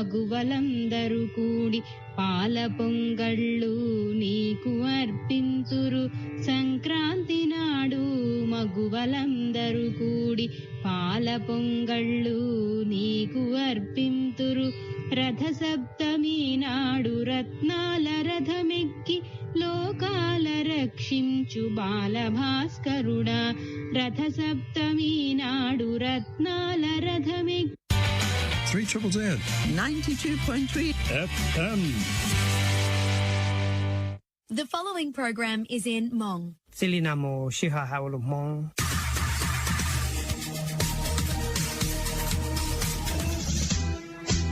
మగువలందరు కూడి పాల పొంగళ్ళు నీకు అర్పింతురు. సంక్రాంతి నాడు మగువలందరు కూడి పాల పొంగళ్ళు నీకు అర్పింతురు. రథ సప్తమి నాడు రత్నాల రథమెక్కి లోకాల రక్షించు బాల భాస్కరుడా. రథ సప్తమి నాడు రత్నాల రథమెక్కి Three triple Z. Ninety-two point three F M. The following program is in Hmong. Txij li no mus sij hawm hais ua lus Hmoob.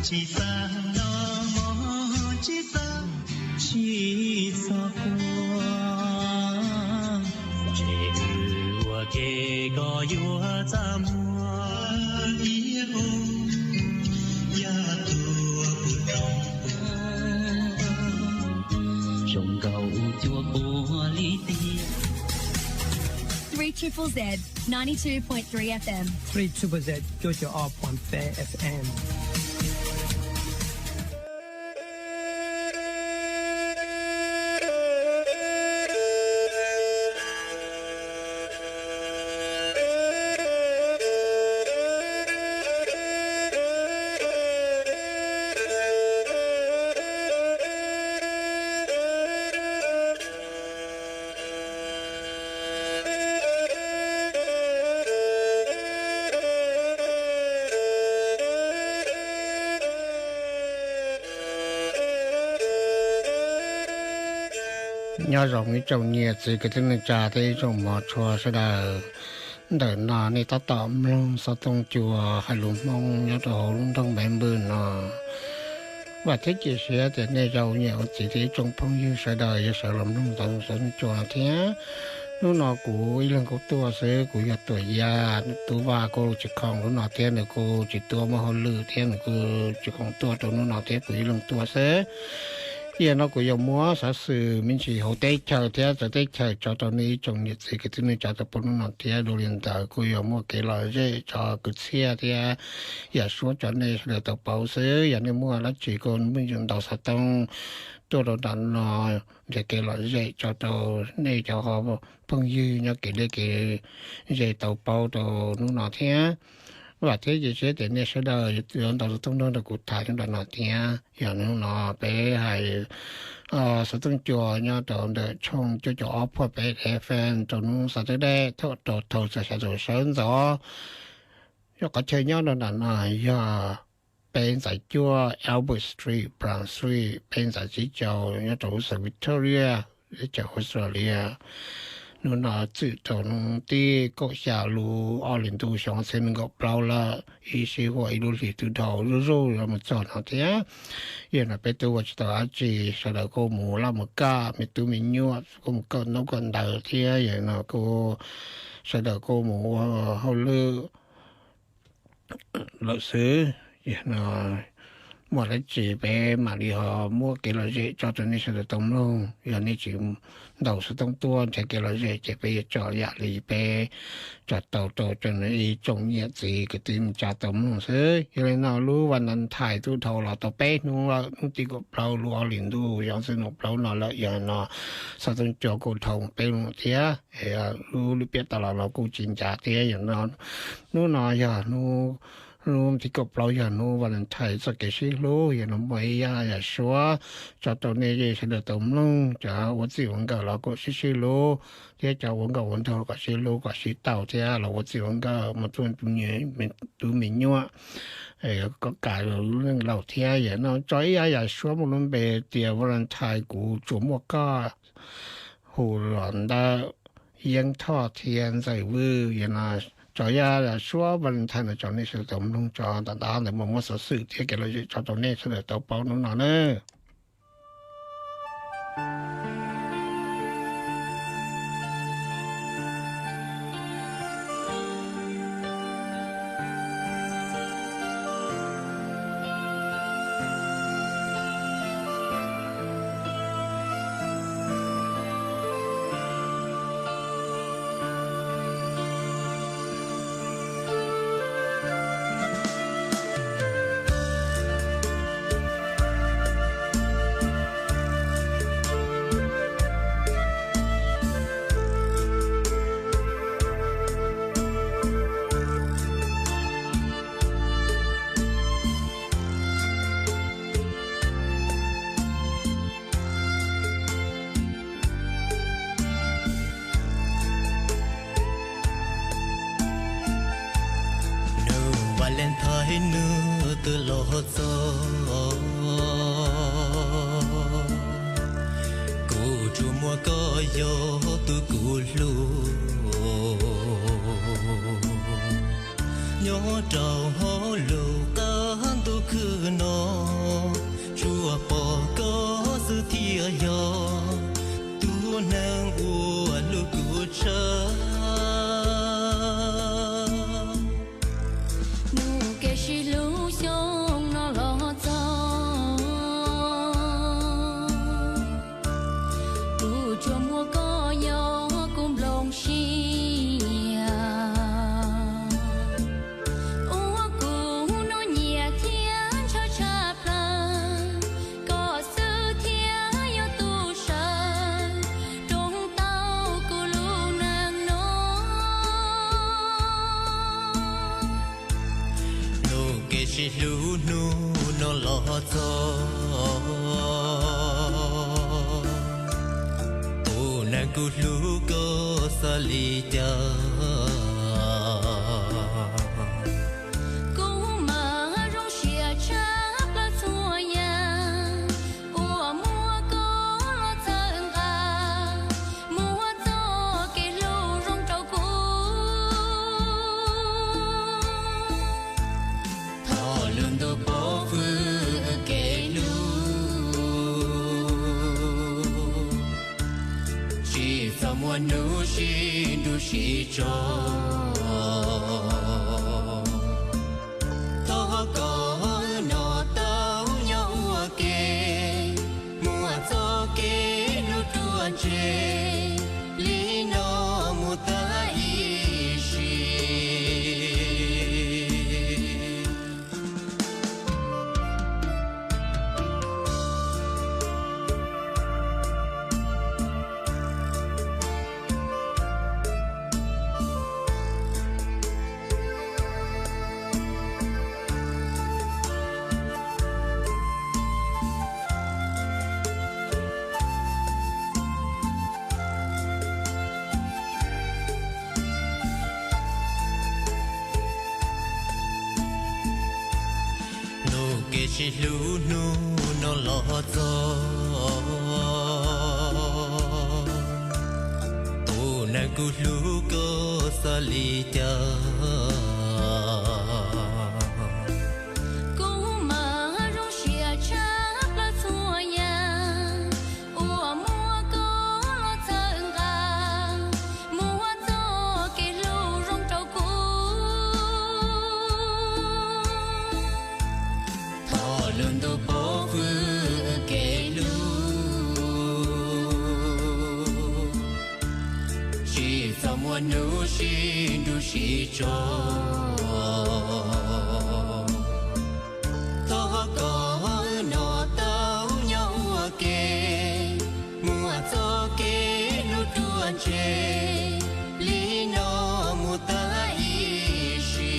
Tsis xav noj mov, tsis xav, tsis txhob quaj, ntshe ua ke koj yuav txaj muag ib hmo, yog tus puv tau zoo nkaus cuaj pua li tiag. Three triple Z, ninety two point three F M. Three triple Z, cuaj caum ob point peb F M. Nyob zoo ib tsoom niam txiv kwv tij neej tsa thiab ib tsoom hmov tshua sawv daws. Ntawm no nej tab tom mloog xov tooj cua hais lus Hmoob nyob rau hauv lub nroog Melbourne no. Vam thiab cia siab tias nej tsoom niam txiv thiab ib tsoom phooj ywg sawv daws yuav sawv los mloog ntawm xov tooj cua thiab. Hnub no kuv ib leeg kuv tuaj xwb, kuv yog Tuam Yaj, Tub Vaj kuj tsis khoom hnub no thiab, nws kuj tsis tuaj muaj hauj lwm thiab, nws kuj tsis khoom tuaj rau hnub no thiab, kuv ib leeg tuaj xwb. Yog no kuv yuav muab xov xwm me ntsis hauv teb chaws thiab txawv teb chaws tso rau nej ib tsoom niam txiv kwv tij neej tsa tau paub hnub no thiab. Dua li ntawd kuj yuav muaj kev lom zem tso kwv txhiaj thiab yam suab tso nej sawv daws tau paub xwb. Yog nej muaj dab tsi kuj muaj ntau xov tooj tuaj rau nram no nrhiav kev lom zem tso rau nej cov phooj ywg nyob kev deb kev ze tau paub rau hnub no thiab. Vam thiab cia siab tias nej sawv daws yuav ntaus xov tooj nrog rau kuv tham nyob nram no thiab. Yog hnub no peb hais xov tooj cua nyob rau ntawm tshooj cuaj caum ob point peb F M rau hnub Saturday thaum rau thaum xya xya caum sawv ntxov. Yog qhov chaw nyob rau nram no yog peb ntxais cuaj Albert Street, Brown Street, peb ntxais tsib caug nyob rau South Victoria, teb chaws Australia. Hnub no txwm rau hnub tim kaum xya lub ob hlis ntuj xyoo ob txhiab nees nkaum plaub lawm, ib sij huam ib lub hlis twb dhau zuj zus los mus txog no thiab. Yog no peb twb ua tsis tau dab tsi, sawv daws kuj mus laj mus kaj, me tub me nyuam kuj mus kawm ntaub kawm ntawv thiab, yog no kuj sawv daws kuj mus ua hauj lwm lawm xwb. Yog no muaj dab tsi peb mam li ho muab kev lom zem tso rau nej sawv daws tau mloog. Yog nej tsis ntaus xov tooj tuaj nrhiav kev lom zem ces peb yuav tso yam li peb tso tau rau cov ib tsoom niam txiv kwv tij neej tsa tau mloog xwb. Yog li no lub Valentine twb dhau los tau peb hnub lawm, hnub tim kaum plaub lub ob hlis ntuj xyoo ob txhiab nees nkaum plaub no lawm. Yog no xov tooj cua kuj dhau peb hnub thiab, lub lub piam tas los los kuj tsis ncav thiab. Yog no hnub no yog hnub tim kaum plaub yog hnub Valentine txoj kev sib hlub. Yog no muaj ib yam yam suab tso rau nej sawv daws tau mloog, cov ua txij ua nkawm los kom sib sib hlub thiab cov ua nkauj ua nraug kom sib hlub kom sib tau thiab los ua txij ua nkawm mus tu tub me nyuam kom kam lub neej laus thiab. Yog no tso ib yam yam suab muaj lub npe tias Valentine kuv tsuas muaj koj, hu los ntawm Yeeb Thoj thiab Ntxawm Vwj. Yog no tso ib yam yam suab Valentine no tso nej sawv daws tau mloog tso, tom qab ntawd muaj muab xov xwm thiab kev lom zem tso rau nej sawv daws tau paub hnub no na. Nub twb los txog, kuv tsuas muaj koj yog tus kuv hlub. Nyob rau hauv lub qab ntuj khwb no, tsuas pom koj xwb thiaj yog tus neeg uas hlub kuv tshaj. Nub kev sib hlub xyoo no los txog, kuv tsuas muaj koj yog kuv nplooj siab. Ua kuv hnub nyiam thiab ntshaw tshaj plaws, koj xwb thiaj yog tus saw rau tau kuv lub neej no. Nub kev sib hlub hnub no los txog, tus neeg kuv hlub koj xav li cas. Kuv mas zoo siab tshaj plaws txhua yam uas muaj koj los txhawb nqa, muab txoj kev hlub zoo rau kuv. Thov lub ntuj pov hwm kev hlub, tsis txhob muaj hnub sib nrug sib tso. Thov koj hnov tau nyob ua ke, muab txoj kev hlub ruaj ntseg li no mus tag ib sim. Nub kev sib hlub hnub no los txog, tus neeg kuv hlub koj xav li cas. Kuv mas zoo siab tshaj plaws txhua yam uas muaj koj los txhawb nqa, muab txoj kev hlub zoo rau kuv. Thov lub ntuj pov hwm kev hlub, tsis txhob muaj hnub sib nrug sib tso. Thov koj hnov tau nyob ua ke, muab txoj kev hlub ruaj ntseg li no mus tag ib sim.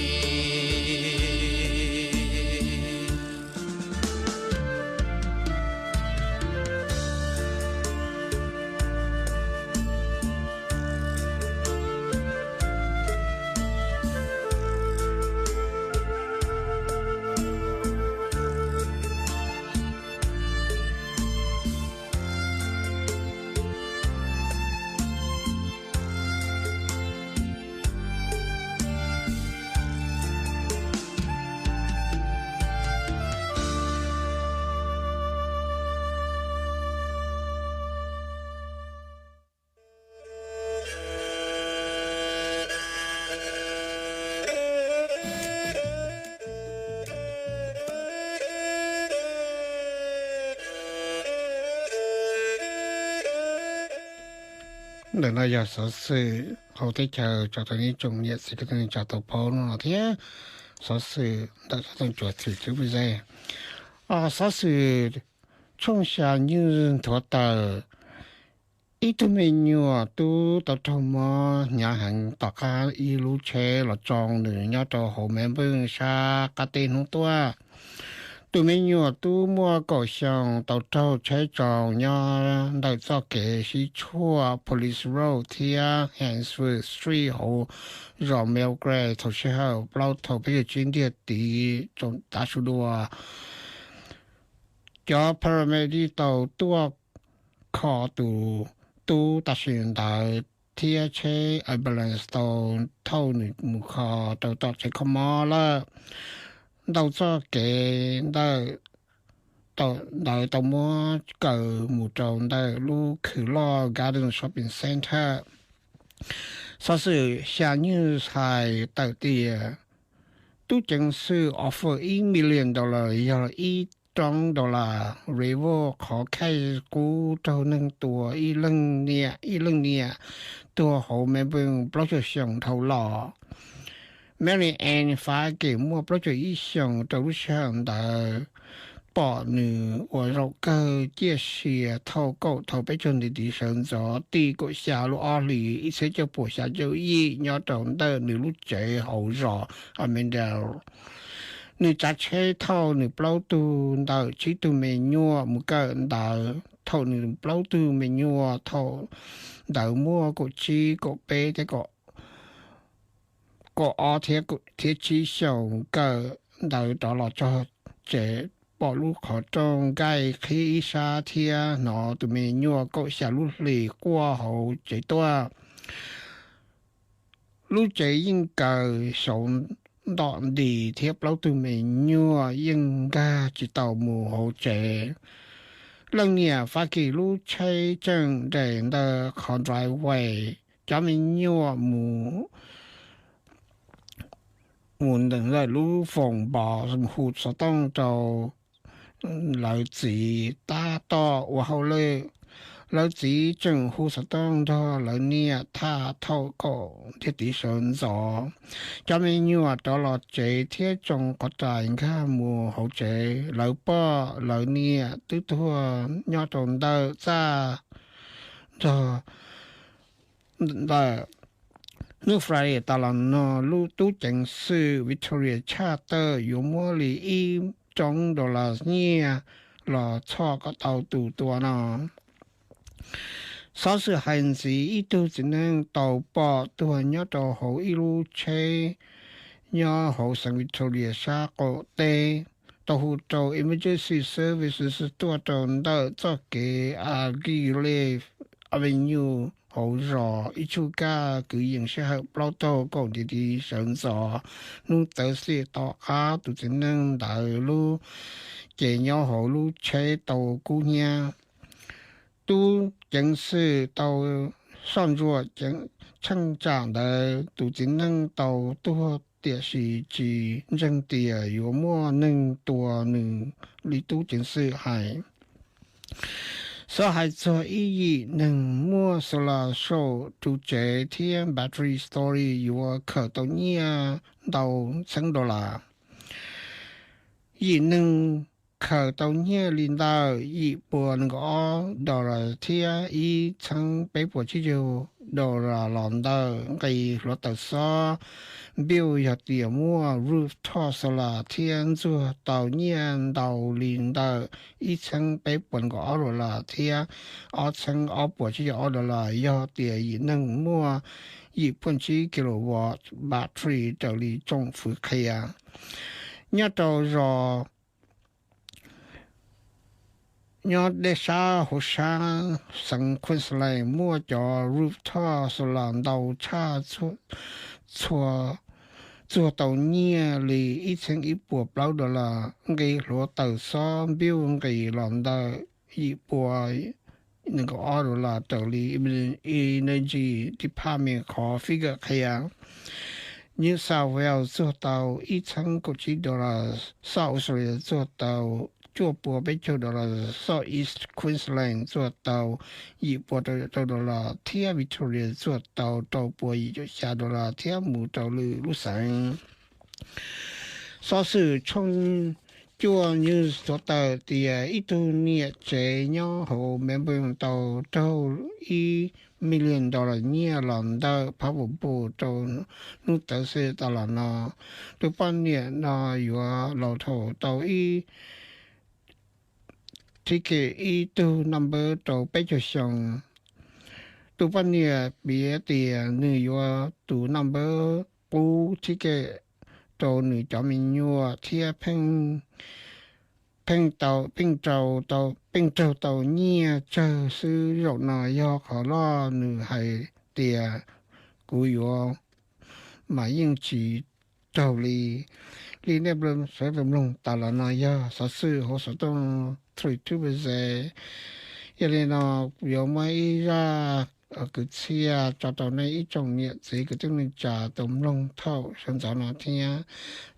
Ntawm no yog xov xwm hauv teb chaws tso rau nej tsoom niam txiv kwv tij neej tsa tau paub no thiab. Xov xwm ntawm sab teb chaws Twitter, xov xwm tshooj xya nyuj nthuav tawm, ib tug me nyuam tub tau raug mob hnyav heev tom qab ib lub tsheb los tsoo nws nyob rau hauv me npej sab qab teb hnub tuaj. Tus me nyuam tub muaj kaum xyoo tau raug tsheb tsoo nyob ntawm txoj kev sib tshuam Police Road thiab Hansford Street hauv zos Mulgrave thaum sij hawm plaub thaum peb caug tsib ntiag tiv tav su dua. Cov paramedic tau tuaj kho tus tub tam sim ntawd thiab tsheb ambulance tau thauj nws mus kho rau tom tsev kho mob lawm. Ntau txoj kev ntawd tau muab kaw mus rau ntawm lub khw loj Garden Shopping Centre. Xov xwm Xya News hais tawm tias tub ceev xwm offer ib million dollar, yog ib roob dollar, reward qhov case kub raug neeg tua ib leeg niam, ib leeg niam tuag hauv Melbourne plaub caug xyoo dhau los. Mary Ann Fahy muaj plaub caug ib xyoos rau lub sij hawm ntawd pom nws ua zaum kawg ciaj sia thaum kaum thaum peb caug ntiag tiv sawv ntxov tim kaum xya lub ob hlis ib txhiab cuaj puas xya caum yim nyob rau ntawm nws lub tsev hauv zos Avondale. Nws tsav tsheb thauj nws plaub tug ntawm tsib tug me nyuam mus kawm ntawv. Thaum nws plaub tug me nyuam thaum ntawd muaj kaum tsib, kaum peb thiab kaum ob thiab tsib xyoos kawm ntawv rov los txog tsev, pom lub qhov rooj nkaij qhib ib sab thiab hnov tus me nyuam kaum xya lub hlis quaj hauv tsev tuaj. Lub tsev yeej kaw xyauv ntom nti thiab plaub tug me nyuam yeej nkag tsis tau mus hauv tsev. Leej niam Fahy lub tsheb tseem nres ntawm qhov driveway. Cov me nyuam mus ntawm lub foos npov hu xov tooj rau lawv txiv tab tom ua hauj lwm. Lawv txiv tseem hu xov tooj nrog lawv niam tham thaum kaum ntiag tiv sawv ntxov. Cov me nyuam rov los tsev thiab tsoo qhov rais nkag mus hauv tsev. Lawv poj lawv niam twb tuag nyob rau ntawm txaj nrog ntawm. Hnub Friday tas los no, lub tub ceev xwm Victoria tshaj tawm yuav muab li ib roob dollar nyiaj los txhom kom tau tus tua no. Xov xwm hais ntxiv, ib tug txiv neej tau pom tuag nyob rau hauv ib lub tsheb nyob hauv xeev Victoria sab qaum teb. Tau hu rau emergency services tuaj rau ntawm txoj kev Agilif Avenue hauv zos ib tsug kaj kwv yees sij hawm plaub taug kaum ntiag tiv sawv ntxov hnub Thursday tom qab tus txiv neej ntawd lub cev nyob hauv lub tsheb tau kub hnyiab. Tub ceev xwm tau soj ntsuam cheeb tsam ntawd tus txiv neej tau tuag tiam sis tsis ntseeg tias yuav muaj neeg tua nws li tub ceev xwm hais. Xov hais txog ib yim neeg muaj solar saum ru tsev thiab battery storage yuav khaws tau nyiaj ntau txheeb dollar. Yim neeg khaws tau nyiaj li ntawm yim pua nees nkaum ob dollar thiab ib txheeb peb puas tsib caug dollar los ntawm nqi hluav taws xob npiuj yog tias muaj rooftop solar thiab ntxuag tau nyiaj ntau li ntawm ib txheeb peb puas nees nkaum ob dollar thiab ob txheeb ob puas tsib caug ob dollar yog tias yim neeg muaj yim puaj tsib kilowatt battery raws li tsoom fwv qhia. Nyob rau zos nyob deb sab hauv sab xeev Queensland muaj cov rooftop solar ntau tshaj txhua, txuag tau nyiaj li ib txheeb ib puas plaub dollar, nqi hluav taws xob npiuj nqis los ntawm yim pua nees nkaum ob dollar raws li Energy Department qhov figure qhia. New South Wales txuag tau ib txheeb kaum tsib dollar, South Australia txuag tau cuaj pua peb caug dollar, South East Queensland txuag tau yim pua rau dollar thiab Victoria txuag tau rau pua yim caum xya dollar thiab mus rau lwm lub xeev. Xov xwm tshooj Cuaj news tau tawm tias ib tug niam tsev nyob hauv Melbourne tau raug ib million dollar nyiaj los ntawm Powerpool rau hnub Thursday tas los no. Tus poj niam no yuav los thau tau ib ticket ib tug naj npawb rau peb caug xyoo. Tus poj niam piav tias nws yuav tus naj npawb qub ticket rau nws cov me nyuam thiab pheej pheej tau, pheej raug tau, pheej raug tau nyiaj tsawg xwb. Zaum no yog qhov loj, nws hais tias kuv yuav mas yeej tsis raug li. Li nej sawv daws mloog tas los no yog xov xwm hauv xov tooj three two percent. Yog li no yuav muab ib zaj kwv txhiaj tso rau nej ib tsoom niam txiv kwv tij neej tsa tau mloog thaum sawv ntxov no thiab.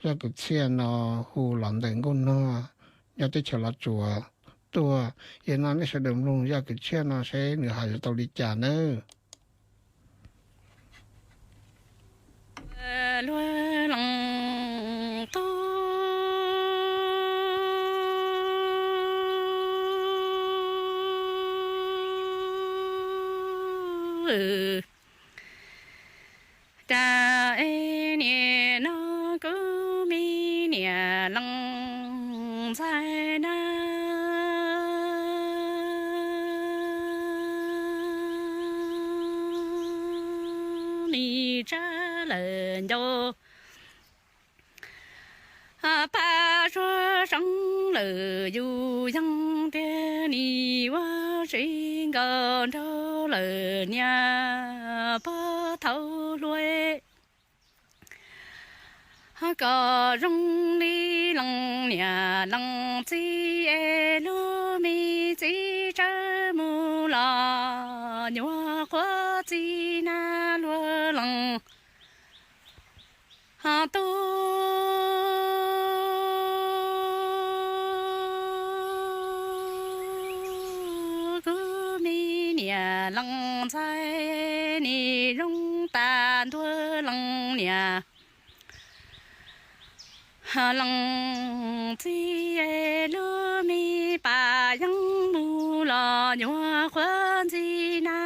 Zaj kwv txhiaj no hu los ntawm Nkauj Nog nyob teb chaws Los Tsuas tuaj. Yog no nej sawv daws mloog zaj kwv txhiaj no seb nws hais tau li cas nawb. Luag leej tub cas es niaj no kuv me niam leej ntxhais na, li tsab lawm ncauj pab suav seev lawm yus yeej tiag, nim ua si nkaus nraug lawm niam pog thaum hluas. Kom zoo li leej niam leej txiv es lub me txiv tsawv mus los nyuam qhuav txiv na luag leej tub. Kuv me niam leej ntxhais nim zoo tas ntuag leej niam leej txiv, lub me pas yeej mus los nyuam qhuav ntxiv na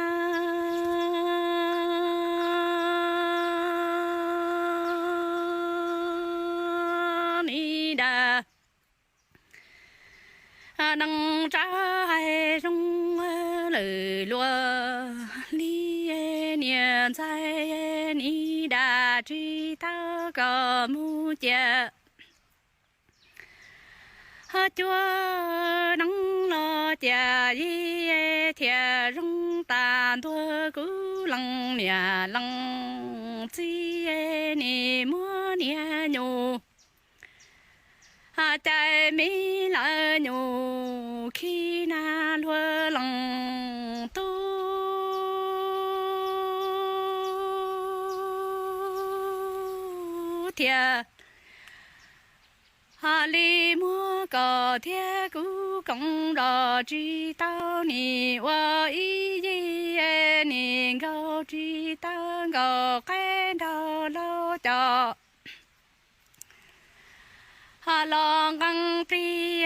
li dab neeg tsab hais zoo lawm luag li niam ntxhais ni dab tsis tau kom mus cia. Cuaj neeb los cia yig thiaj zoo tas ntuag kuv leej niam leej txiv, nim muab niag nyuj cais me lawv nyuj khi na luag leej tub thiab. Li muab koj thiab kuv koom los tsis tau, nim ua ib yig nim nkaug tsis tau nkaus qaib nraug laug cov. Los nqee plig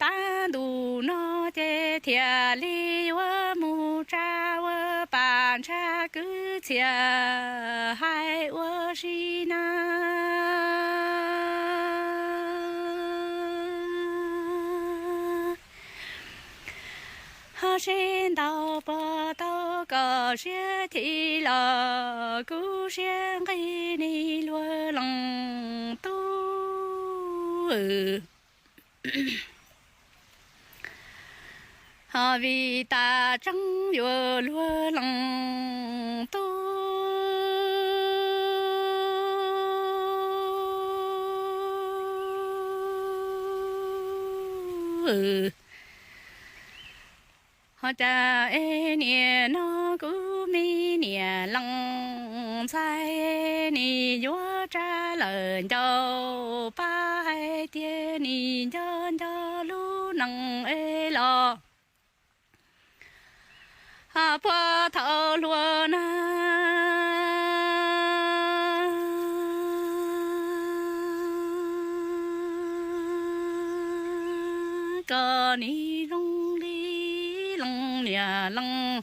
tav ntuj no ces thiaj li yuav mus tsa ua pam ntsha kwv txhiaj hais ua si na. Sib ntaus puas tau koj siab chim los kuv siab nqig nim luag leej tub. Vim tas tseeb yuav luag leej tub. Cas es niaj no kuv me niam leej ntxhais nim yuav tsa lawm ncauj pab hais tias nim nco nco lub neej es los puag thaum hluas na. koj nim zoo li leej niam leej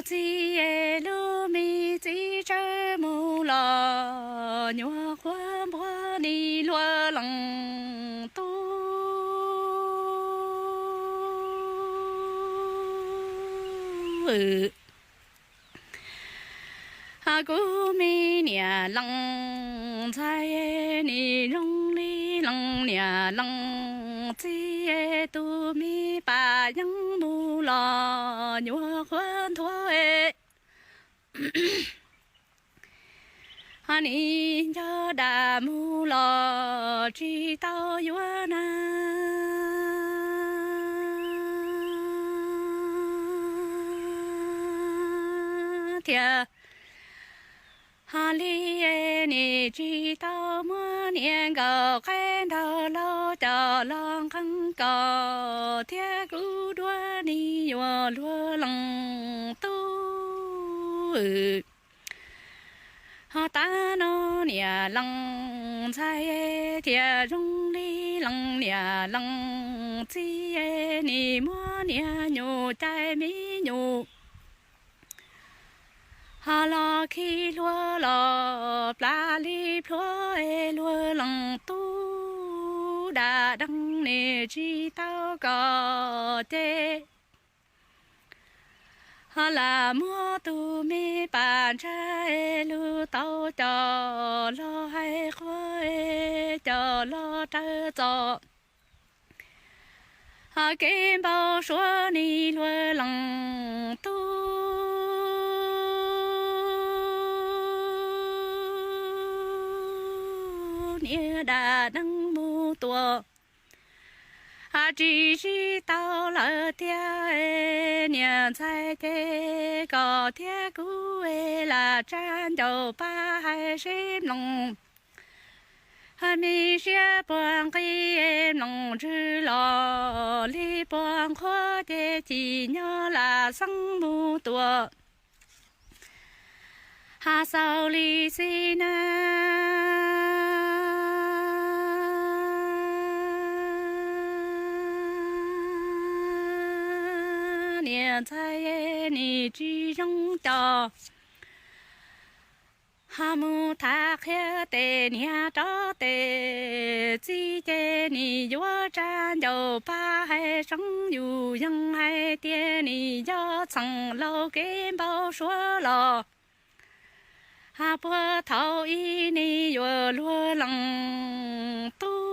txiv, lub me txiv tsawv mus los nyuam qhuav npuab nim luag leej tub. Kuv me niam leej ntxhais, nim zoo li leej niam leej txiv, tus me pas yeeb mus los nyuam qhuav nthuav, nim nco dam mus los tsis tau yuav na thiab. Ho li nim tsis tau muab niam nkaum qaib nraug laus coj los nqee kom thiab kuv dua nim yuav luag leej tub. Ho tav no niam leej ntxhais thiaj zoo li leej niam leej txiv, nim muab niam nyuj cais me nyuj ho los khi hlua los plas li plhuav luag leej tub dam deev nim tsis tau kom ces ho lam muab tus me pas ntsaj lug tau coj los hais qhua coj los raws txom ho kev npau suav nim luag leej tub niam dam deev mus tua ha tsis sib tau lawm tiag. Niam ntxhais ces kom thiab kuv lam tsa ncauj pab hais seb mloog ha me siab puag nqi mloog ntswg los li puag nqhuav ces chim nyob lam xeeb mus tua ha xaus li xij na. Niam ntxhais nim tsis zoo coj ha mus tham qhia tes niam rov tes txiv ces nim yuav tsa ncauj pab hais seeb yus yeej hais tias nim yog txheem laus kev npau suav los ha puag thaum ub nim yuav luag leej tub.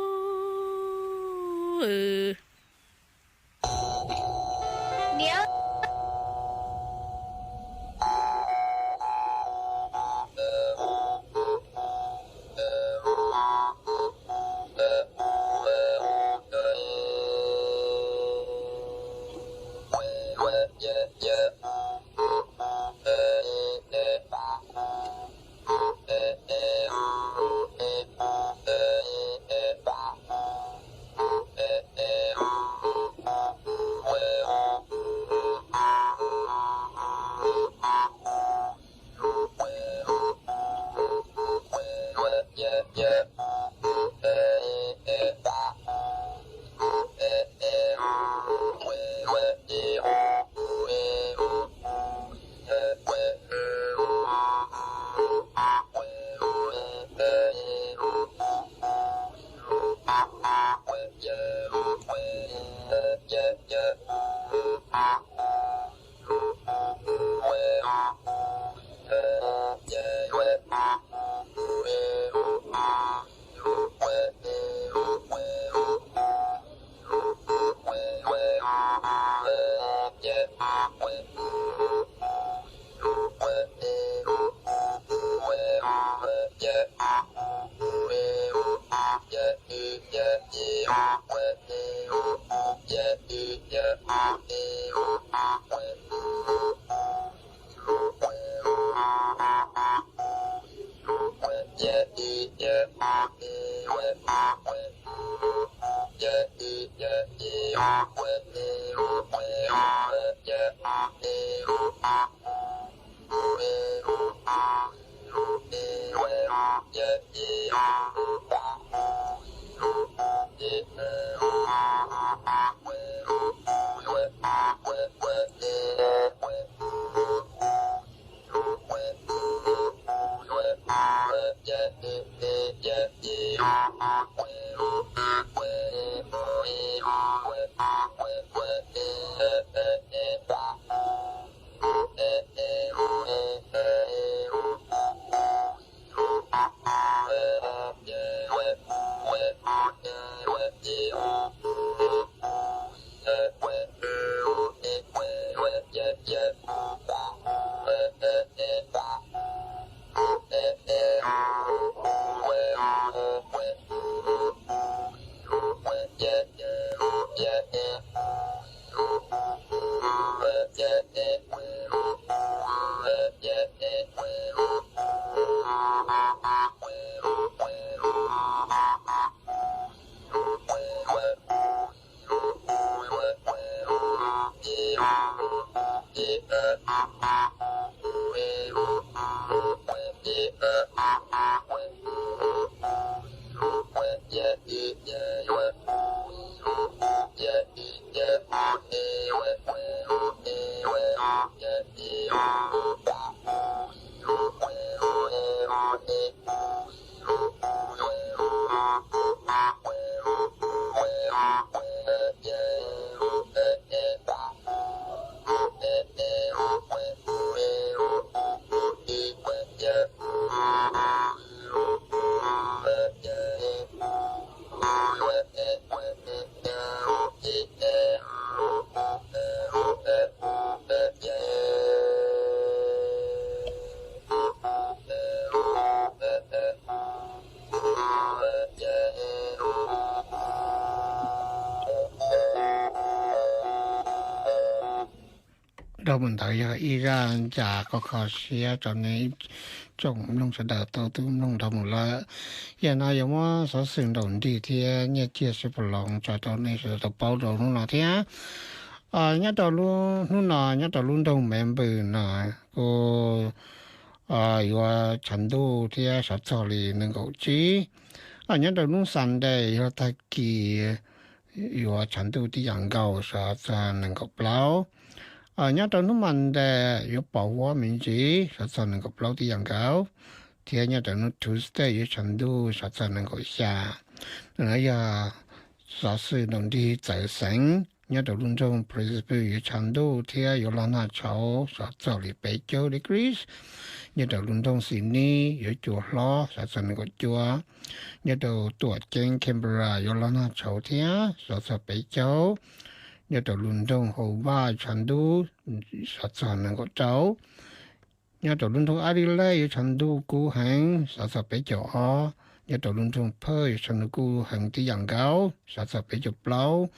Dhau mus ntawd yog ib zaj ncas kho kho siab rau nej tsoom mloog sawv daws tau tub mloog dhau mus lawm. Yam no yuav muab xov xwm ntaus nrig thiab nyiaj ciaj sib pab loov tso rau nej sawv daws tau paub rau hnub no thiab. Nyob rau hnub no nyob rau lub nroog Melbourne no kuj yuav tshav ntuj thiab sov txog li nees nkaum tsib. Nyob rau hnub Sunday yog tag kis yuav tshav ntuj tib yam nkaus, sov txog nees nkaum plaub. Nyob rau hnub Monday yuav pos huab me ntsis, sov txog nees nkaum plaub tib yam nkaus, thiab nyob rau hnub Tuesday yuav tshav ntuj, sov txog nees nkaum xya. No yog xov xwm ntaus nrig txawv xeev. Nyob rau lub nroog Brisbane yuav tshav ntuj thiab yuav loj nag tshauv, sov txog li peb caug degrees. Nyob rau lub nroog Sydney yuav cua hlob, sov txog nees nkaum cuaj. Nyob rau tuam ceeb Canberra yuav loj nag tshauv thiab, sov txog peb caug. Nyob rau lub nroog Hobart tshav ntuj, sov txog nees nkaum rau. Nyob rau lub nroog Adelaide yuav tshav ntuj kub heev, sov txog peb caug ob. Nyob rau lub nroog Perth yuav tshav ntuj kub heev tib yam nkaus, sov txog peb caug plaub.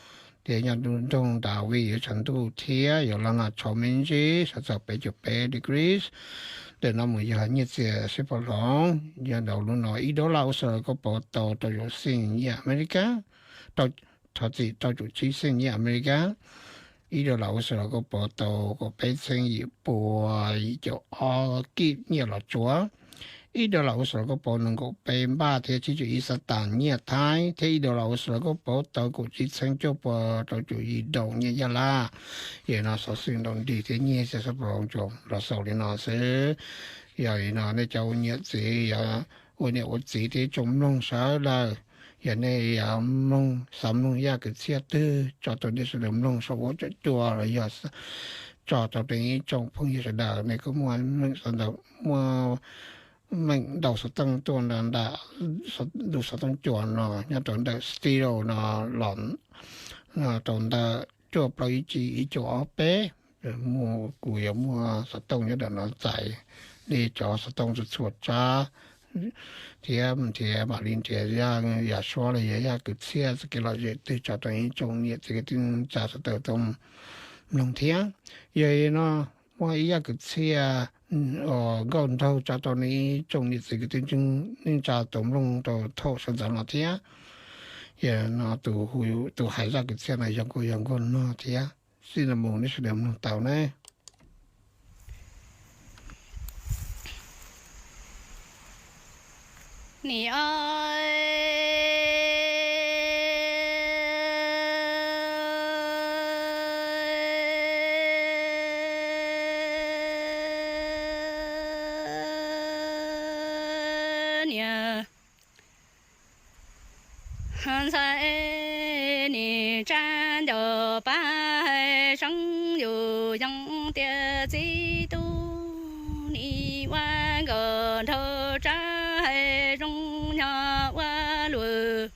Thiab nyob lub nroog Darwin yuav tshav ntuj thiab yuav loj nag tshauv me ntsis, sov txog peb caug peb degrees. Ntawm no mus yog nyiaj txiag sib pab loov. Nyob rau lub no ib dollar Australia koj pov tau rau caum xees nyiaj Amelikas, thov txim, rau caum tsib xees nyiaj Amelikas. Ib dollar Australia koj pov tau kaum peb txheeb yim pua yim caum ob kib nyiaj Los Tsuas. Ib dollar Australia koj pov nees nkaum peb npaj thiab tsib caug ib xab tas nyiaj Thaib, thiab ib dollar Australia koj pov tau kaum tsib txheeb cuaj pua rau caum yim doos nyiaj Yaj Laj. Yog no xov xwm ntaus nrig thiab nyiaj txiag sib pab loov tsuas los xaus li no xwb. Yog li no nej cov ua niam txiv, yog ua niam ua txiv thiab tsoom mloog sawv daws, yog nej yuav mloog, xav mloog ib yam kwv txhiaj twg tso rau nej sawv daws mloog saum huab cua los yog tso rau rau ib tsoom phooj ywg sawv daws, nej kuj muaj meem xov ntawm, muaj meem ntaus xov tooj tuaj nram ntu xov tooj cua no nyob rau ntawm studio no los rau ntawm cuaj plaub ib tsib ib cuaj ob peb. Muaj, kuv yuav muaj xov tooj nyob ntawm no txais nej cov xov tooj txhua txhua tsab, thiab nrhiav mam li nrhiav zaj yam suab los yog zaj kwv txhiaj txoj kev lom zem twg tso rau ib tsoom niam txiv kwv tij neej tsa sawv daws tau mloog thiab. Yog li no muaj ib zaj kwv txhiaj nkauj nraug tso rau nej ib tsoom niam txiv kwv tij neej tsa tau mloog rau thaum sawv ntxov no thiab. Yog no tus hais zaj kwv txhiaj no yog kuj yog nkauj nog thiab. Xij no mus nej sawv daws mloog tau ne. Nim o niam ntxhais, nim tsa nco pab hais seeb yus yeej tias txiv tub nim ua nkawd nrog tsa hais zoo nyob ua luaj.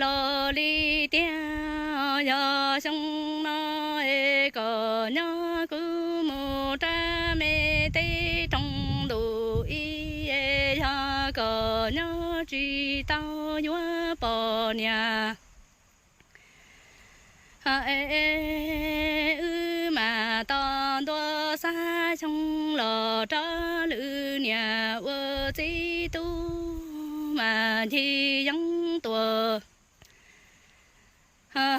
Los li tiag yog xyoo no es kom nyob kuv mus rau me teb roog ntuj ib, yog kom nyob tsis tau yuav pom poj niam. Es wb mas tau ntua xab xyoo los rov lwm niam ua txiv tub mas ncig yeeb tuaj.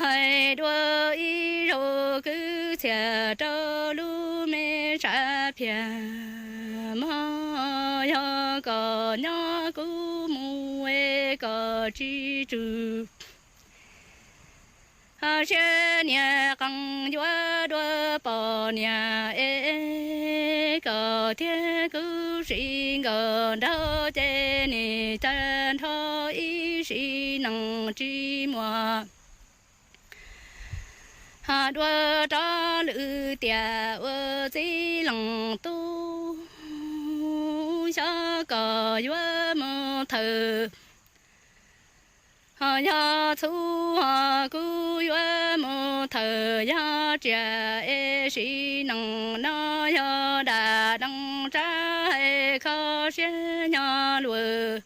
Hais dua ib zaug kwv txhiaj rau lub me tshav phiaj mog, yog kom nyob kuv mus es kom tsis tsw. Siab niag qees yuav dua poj niam es kom thiab kuv sim nkaum nraug ces nim tag nrho ib sim neej tsis muaj. Dua rov lwm tiam ua txiv leej tub, xyov koj yuav mus thawj. Ho yog txhub ho kuv yuav mus thawj, yog tsiaj es sim neej no yog dab neeg tsab hais kho siab nyob luag.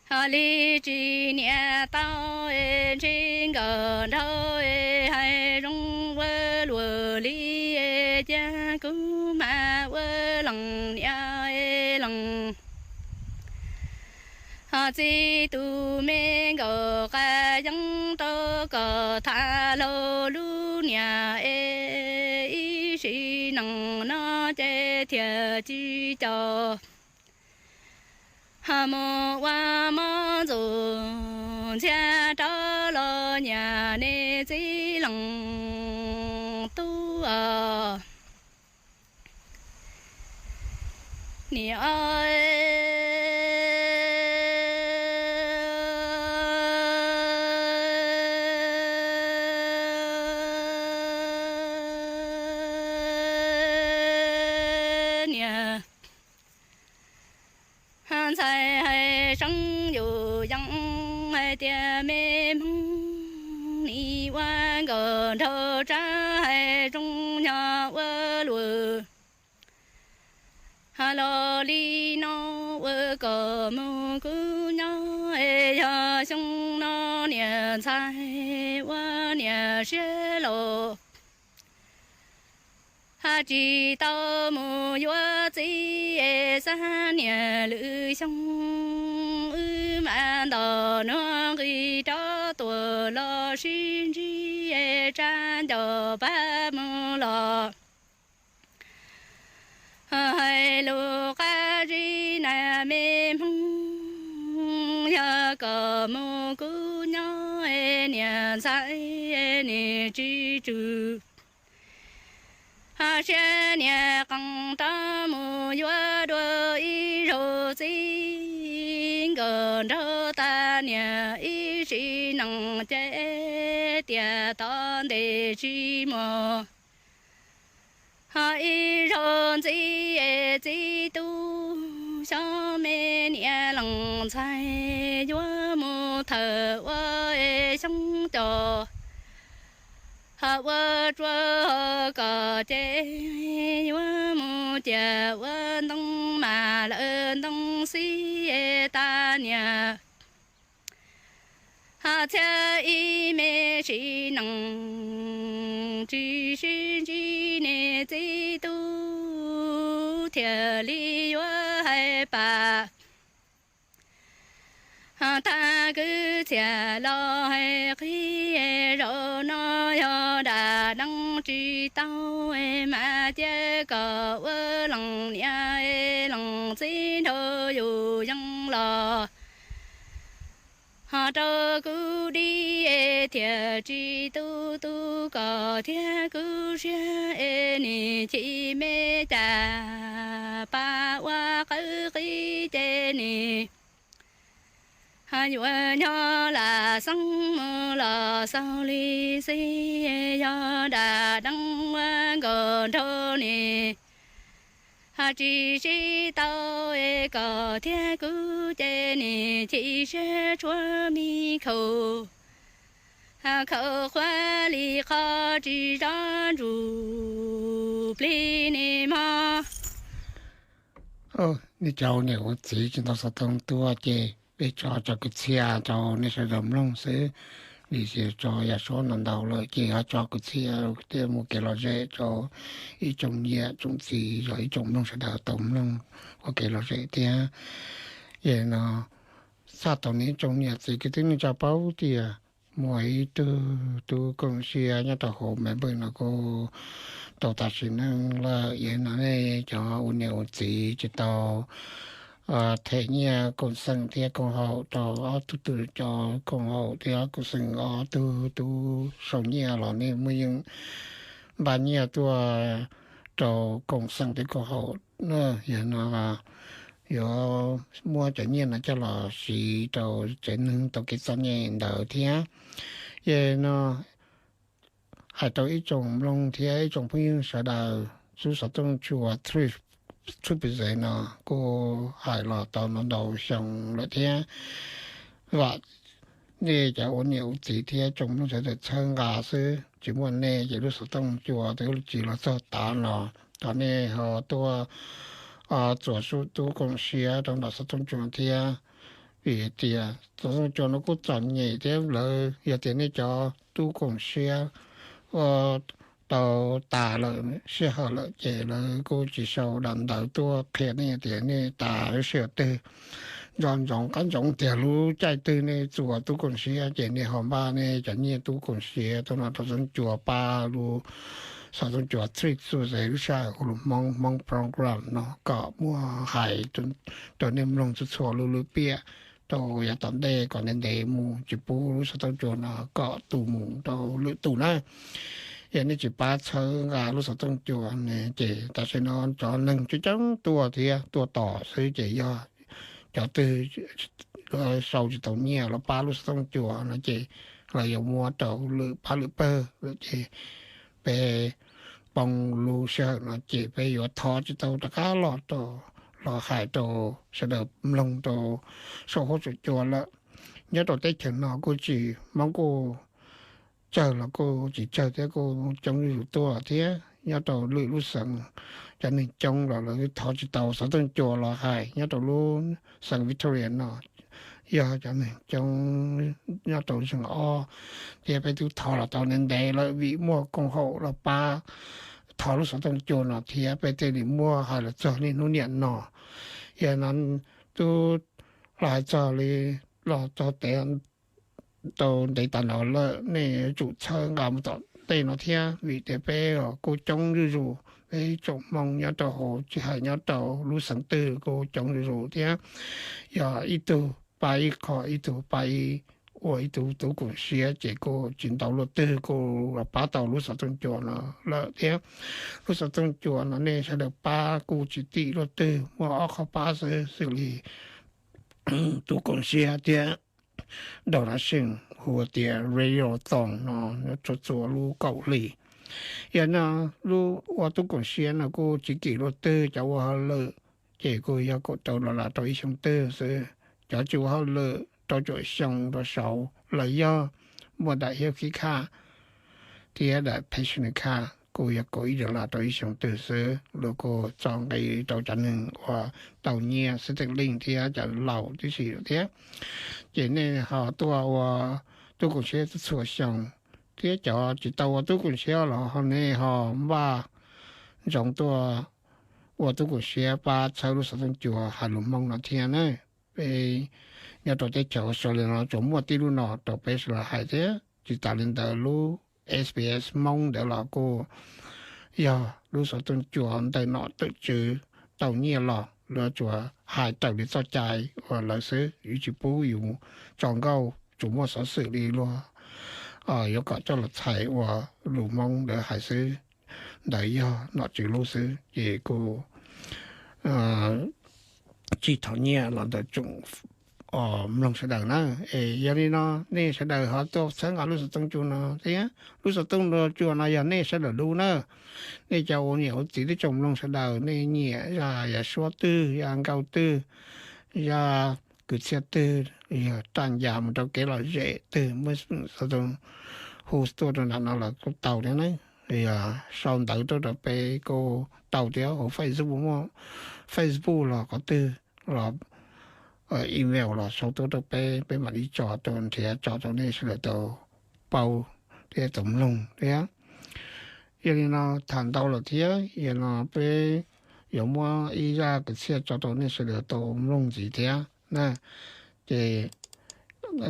Ho li tsis niam tau es ntsib nkawd nraug es hais zoo ua luaj li es cia kuv mam ua leej niam es leej. Ho txiv tus me nkauj qas yeeb rau kom tham laug lub niam es ib sim neej no ces thiaj tsis caum. Ho mus ua mob ntxuj ntxiag rov los nyiam nej txiv leej tub os. Niam niam ntxhais hais seeb yus yeej hais tias me hmoob nim ua nkauj nraug tsab hais zoo nyob ua luaj. Ho los li no ua kom mus kuv nyob es yog xyoo no niam ntxhais ua niam siab los. Ho tsis tau mus yuav txiv es xab niam lwm xyoo, wb mam nto nuav nqis rov tuaj los sib ntsib es tsab ncauj pab mus los. Hais lus qab zib na me hmoob, yog kom mus kuv nyob es niam ntxhais nim tsis tsw. Ho siab niam qees rov mus yuav dua ib zaug txiv, nkawd nraug tas niam ib sim neej ces tiam tom ntej tsis muaj. Ho ib zaug ntxiv es txiv tub, xyov me niam leej ntxhais yuav mus thawj ua es xyoob cos. Ho ua tsua ho kom ces yuav mus ciaj ua ntoo mas lawm ntoo xib es tas niam. Ho txhiaj ib me sim neej tsis sib ntsib nej txiv tub thiaj li yuav hais pam. Ho tag kwv txhiaj los hais qhib, zaum no yog dab neeg tsis tau, mas cia kom ua leej niam leej txiv nrog yus yeej los. Ho rau kuv dim thiaj tsis tu tu kom thiab kuv siab es nim chim me cas pab ua qawv qib ces nim. Ho yuav nyob lam xeeb mus los xaus li xij, yog dab neeg ua nkauj nraug nim. Ho tsis sib tau es kom thiab kuv ces nim chim siab tshuav me khaus. Ho khaus qhuav li qhov tsis zov ntsuj plig nim mog. Nej cov niam ua txiv tsis tau xov tooj tuaj ces peb tso cov kwv txhiaj rau nej sawv daws mloog xwb, vim tso yam suab ntau ntau lawm ces ho tso kwv txhiaj thiaj muaj kev lom zem rau ib tsoom niam tsoom txiv los ib tsoom mloog sawv daws tau mloog ua kev lom zem thiab. Ces no txog thaum no tsoom niam txiv kwv tij neej tsa paub tias muaj ib tug tub koom siab nyob rau hauv Melbourne no kuj tau tas sim neej lawm. Yog no nej cov ua niam ua txiv tsis tau them nyiaj koom xeem thiab koom haum rau ob tug, tug cov koom haum thiab koom xeem ob tug tub sau nyiaj los nej muaj yeej npaj nyiaj tuaj rau koom xeem thiab koom haum na. Yog no yuav muab cov nyiaj no coj los siv rau tsev neeg tau kev txom nyem ntawd thiab. Ces no hais rau ib tsoom mloog thiab ib tsoom phooj ywg sawv daws, tub xov tooj cua Trip Trip no kuj hais los tau ntau ntau xyoo lawm thiab. Vam nej cov ua niam ua txiv thiab tsoom mloog sawv daws txhawb nqa xwb, tsis muaj nej ces lub xov tooj cua twb tsis los txog tav no. Thov nej ho tuaj txuas tub koom siab rau ntawm xov tooj cua thiab, vim tias xov tooj cua no kuj txom nyem thiab. Lawv yog tias nej cov tub koom siab tau tas lawm sij hawm lawm ces lawv kuj tsis sau daim ntawv tuaj qhia nej tias nej tas lub sij hawm twg. Nco ntsoov qab ntsoov tias lub caij twg nej txuas tub koom siab ces nej ho npaj nej cov nyiaj tub koom siab tuaj no rau xov tooj cua pab lub xov tooj cua Trip Trip lub sij hawm hu lus Hmoob, Hmoob program no kom muaj hais rau nej mloog txhua txhua lub lub piam rau yav tom ntej kom ntev ntev mus, tsis pub lub xov tooj cua no kom tu mus rau lwm tus na. Yog nej tsis pab txhawb nqa lub xov tooj cua ne ces tam sim no cov neeg coob coob tuaj thiab tuaj tos xwb ces yog cov twg sau tsis tau nyiaj los pab lub xov tooj cua no ces lawv yuav muab rau lwm pab lwm pawg lawm ces peb poob lub sij hawm no ces peb yuav thov tsis tau rov qab los rau, los hais rau sawv daws mloog rau saum huab saum cua lawm. Nyob rau teb chaws no kuj tsis, Hmoob kuj tsawg los kuj tsis tsawg thiab kuj coob zuj zus tuaj thiab. Nyob rau lwm lub xeev cov neeg coob los lawv thov tsis tau xov tooj cua los hais. Nyob rau lub xeev Victoria no yog cov neeg coob nyob rau zeeg ob thiab peb twb thov los tau ntev ntev lawm vim muaj koom haum los pab thov lub xov tooj cua no thiab peb thiaj li muaj hais los txog niaj hnub niam no. Yog no twb los hais txog li los txog tes tau ntev tas no lawm, nej yuav tsum txhawb nqa mus tom ntej no thiab vim tias peb kuj coob zuj zus, peb tsoom Hmoob nyob rau hauv tsis hais nyob rau lub xeev twg kuj coob zuj zus thiab. Yog ib tug pab ib qho, ib tug pab ib, ua ib tug tub koom siab ces kuj tsis ntau luaj twg kuj los pab tau lub xov tooj cua no lawm thiab. Lub xov tooj cua no nej sawv daws pab kuj tsis tim luaj twg, muaj ob qho pab xwb xws li tub koom siab thiab donation hu tias radiothon no txhua txhua lub kaum hli. Yog no lub ua tub koom siab no kuj tsis kim luaj twg, cov ua hauj lwm ces kuj yog kaum rau dollar rau ib xyoo twg xwb. Cov tsis ua hauj lwm rau caum xyoo rau saud los yog muaj daim hiab khib khaj thiab daim pension khaj kuj yog kaum ib dollar rau ib xyoo twg xwb. Luag kuj txo nqi rau cov neeg uas tau nyiaj xwb teem leej thiab cov laus tib si thiab. Ces nej ho tuaj ua tub koom siab txhua xyoo thiab cov tsis tau ua tub koom siab los ho nej ho npaj ntsoov tuaj ua tub koom siab pab txhawb lub xov tooj cua hais lus Hmoob no thiab na. Peb nyob rau teb chaws Australia no tsuas muaj tib lub no rau peb sawv daws hais thiab. Tsis tas li ntawd lub S B S Hmoob ntawd los kuj yog lub xov tooj cua ntawm nom tawm tswv tau nyiaj los lawv tsuas hais raws li txoj cai uas lawv xwb, yus tsis pub yus tso nkauj, tsuas muaj xov xwm li luag yuav kom coj los txhais ua lus Hmoob ntawd hais xwb. Ntawd yog nom tswv lub xwb ces kuj tsis thov nyiaj los ntawm tsoom mloog sawv daws na. Es yog li no nej sawv daws ho tuaj txhawb nqa lub xov tooj cua no thiab. Lub xov tooj cua no yog nej sawv daws lub na. Nej cov ua niam ua txiv twb tsoom mloog sawv daws, nej nyiam zaj yam suab twg, zaj nkauj twg, zaj kwv txhiaj twg, yog raj ncas mus rau kev lom zem twg, muab xov tooj hu tuaj rau nram no los kuj tau thiab na. Yog sau ntawv tuaj rau peb kuj tau thiab, hauv Facebook, Facebook los qhov twg los email los sau tuaj rau peb, peb mam li tso tau nrhiav tso rau nej sawv daws tau paub thiab tau mloog thiab. Yog li no tham ntau lawm thiab, yog no peb yuav muab ib zaj kwv txhiaj tso rau nej sawv daws tau mloog ntxiv thiab na. Ces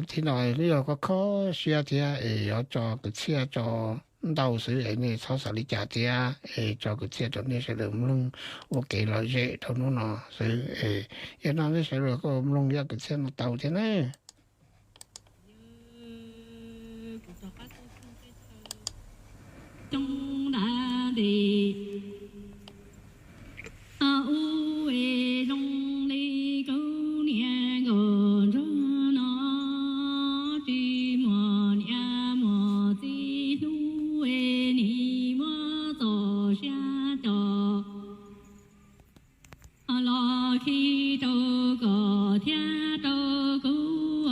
thib no yog koj kho siab thiab es yuav tso kwv txhiaj tso ntau xwb es nej txhob xav li cas thiab es tso kwv txhiaj rau nej sawv daws mloog ua kev lom zem rau hnub no xwb es yog no nej sawv daws kuj mloog zaj kwv txhiaj no tau thiab na. Coob nram ntej ub es zoo li kuv niam nkauj ntsuag no, tsis muaj niam muaj txiv hlub es nim muab txoj sia coj los khi rau koj thiab rau kuv,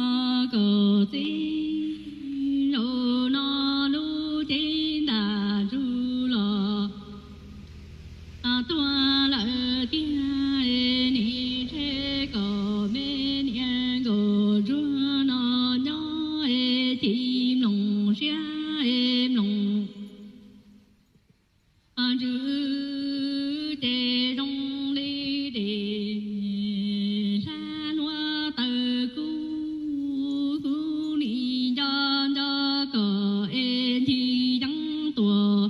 koj txiv. Zaum no lub cev ntaj ntsug los tuag lawm tiag, nim ntshe kom me niam nkauj ntsuag no nyob es tsis mloog siab es mloog ntsws ces zoo li dej hlab hlua taws kub, kub nim nco nco koj es ncig yeeb tuaj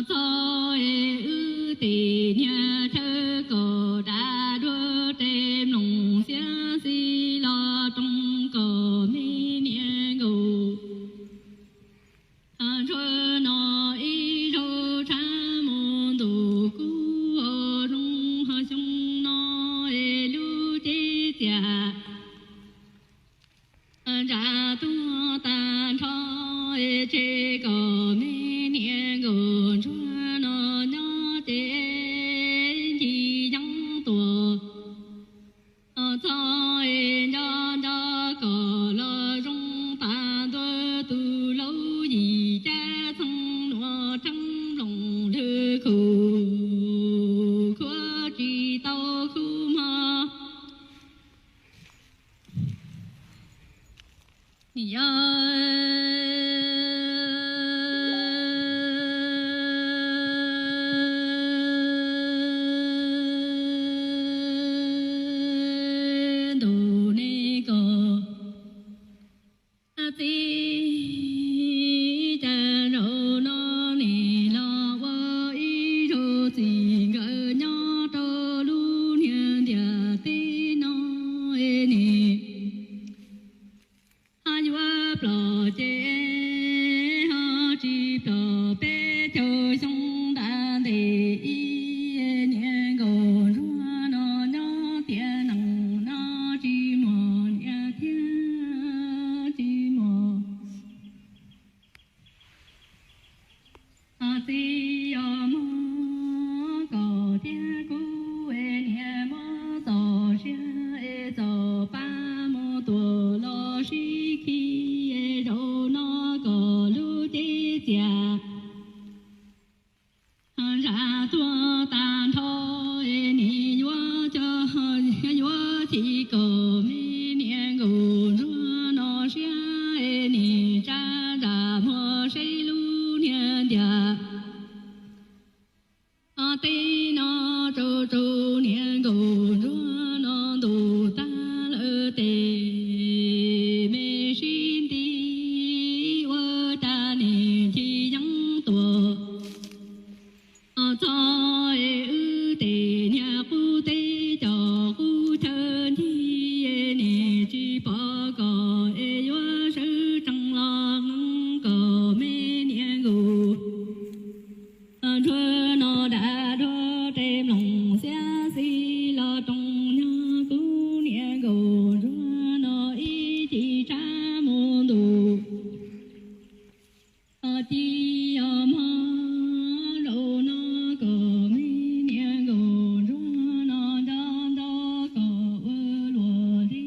txog es wb tej niag chaw koj dav duab tes mloog xiab xis los roos koj me niam nkauj ntsuag no ib zaug tshav mus ntuj kub, zoo ho xyoo no es lub cev txias ntsa tuag tag nrho, tseg koj me niam nkauj ntsuag no nyob ces ncig yeeb tuaj txog es nco nco koj los zoo tas ntua tus laub yim cab txheej nuam rheeb nplooj lwg khuv khuav tsis tau khuv hmo. Yog ntuj ne koj txiv, cas zaum no nim los ua ib zaug txij nkawm nyob rau lub niag ntiaj teb no es nim ho yuav ploj ces ho tsis ploj peb caug xyoo nram ntej ib, niam nkauj ntsuag no nyob tiam neej no tsis muaj niam thiab tsis muaj txiv. Yog muab koj thiab kuv niam muab txoj sia es txoj pa mus tuaj los sib khi, zaum no koj lub cev txias zam tuag tag nrho, nim yuav coj yuav chim koj me niam nkauj ntsuag no siab, nim tsa zam muag seb lub niag ntiaj teb no rau rau niam nkauj ntsuag no ntuj tag lawm tes me sib nti ua cas nim ncig yeeb tuaj txog es wb tej niag qub teb cov qub chaw ncig, nim tsis pom koj es yuav sawv tsees los koj me niam nkauj ntsuag no dam dua tes mloog xiab xis los roos nyog kuv niam nkauj ntsuag no ib chim tshav mus ntuj ci os mog. Zaum no koj me niam nkauj ntsuag no nco nco koj ua luaj li,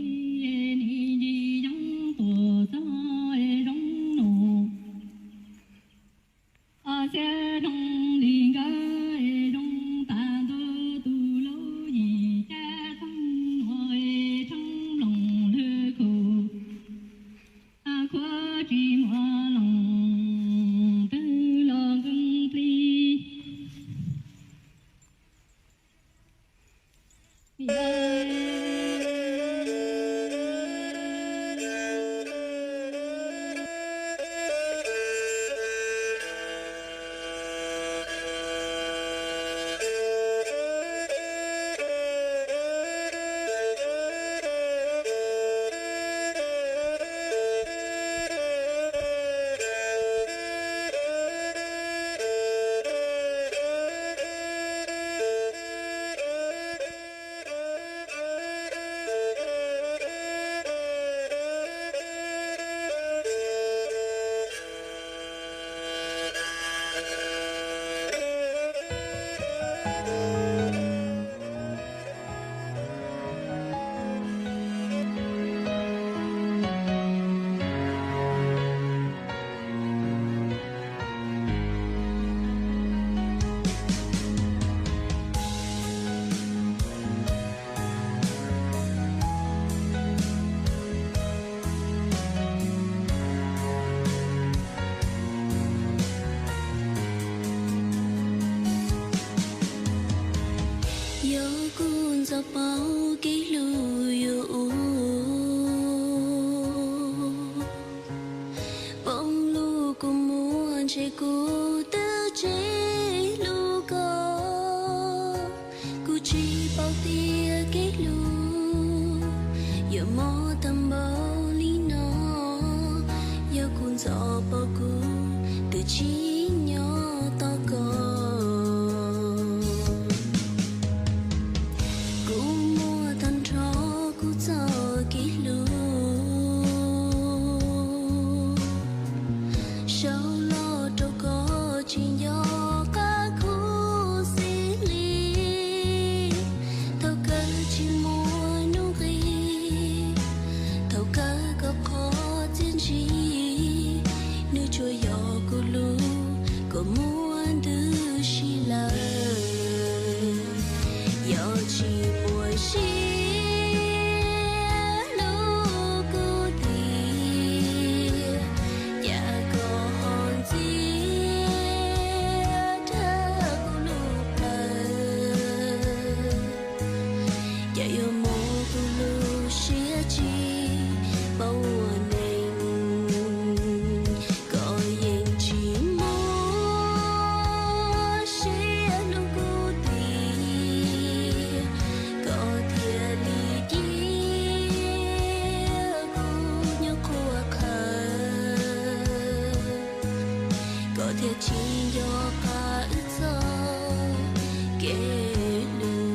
nim ncig yeeb tuaj txog zoo nus xiab zoo li nkawd zoo tas ntua tus laub yim cab txheej nuav Ntshe kuv twb tsis hlub koj, kuv tsis paub tias kev hlub yuav mob tag npaum li no. Yog kuv ntxov paub kuv twb tsis nyob tos koj. Kuv muab tag nrho kuv txoj kev hlub sau los rau koj, tsis nco qab khuv xim li. Thaum kawg tsis muaj hnub nqis, thaum kawg koj qhov txiaj ntsig, nws tsuas yog kuv lub koj muab ntws si lawm. Yog tsis muaj sia hlub kuv tiag, cas koj ho ntxias rau kuv lub plawv? Cas yuav mob kuv lub siab tsis paub ua neeg? Koj yeej tsis muaj sia hlub kuv tiag, koj thiaj li cia kuv nyob qhuab qhawv, koj thiaj tsis nco qab wb txoj kev hlub.